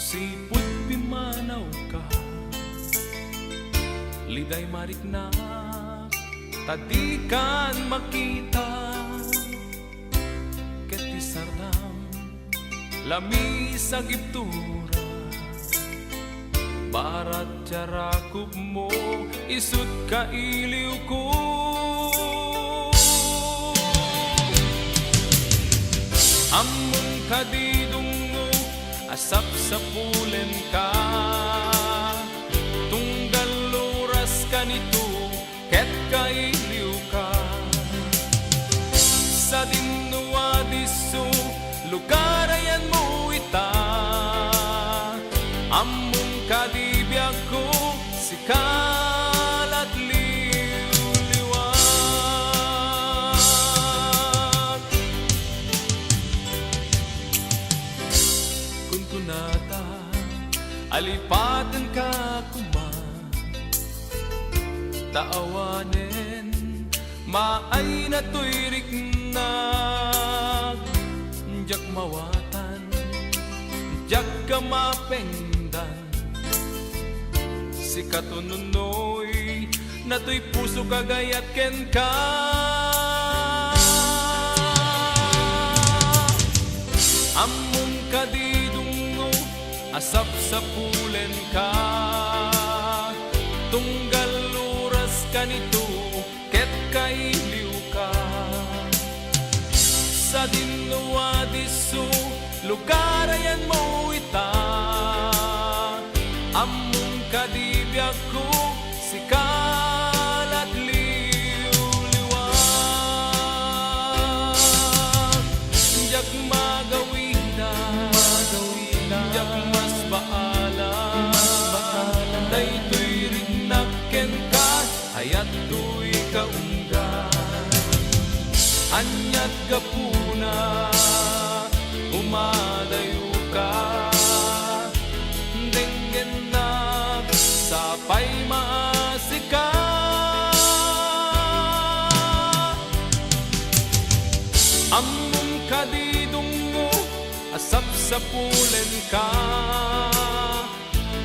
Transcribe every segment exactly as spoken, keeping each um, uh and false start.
Sipud pimmanawka, liday mariknak, ta dikan makita. Ket ti sardam, lami sa gibtura. Barat ti arakupmo, isut' kailiwko. Ammom kadi, dungngo, a sapsapulenka. Tunggal oras kanito, ket kailiwka. Sadin no adisso, lugarayanmo ita. Ammom kadi, biagko, sika la ti liwliwa. Kunkunata, alipatenka koma. Ta awanen maayna toy riknak, diak mawatan, diak ka mapengdan. Sikato nunoy, natoy pusok a gayat kenka. Ammom kadi, dungngo, a sapsapulenka. Tunggal oras kanito, ket kailiwka. Sadin no adisso, lugarayanmo ita. Ammom kadi, biagko, sika la ti liwliwa. Diak magawidan, diak masbaalan, daytoy riknak kenka, ayat toy kaunggan. Aniat gapuna, umadayoka, denggennak, sapay maasika. Ammom kadi, dungngo, a sapsapulenka.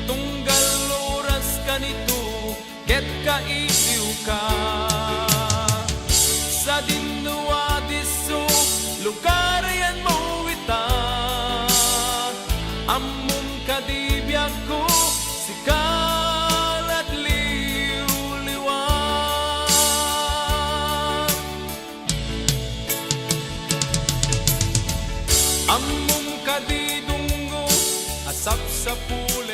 Tunggal oras kanito, ket kailiwka. Sadin no adisso, lugarayanmo ita. Ammom kadi, biagko, sika la ti liwliwa. Ammom kadi, dungngo, a sapsapulen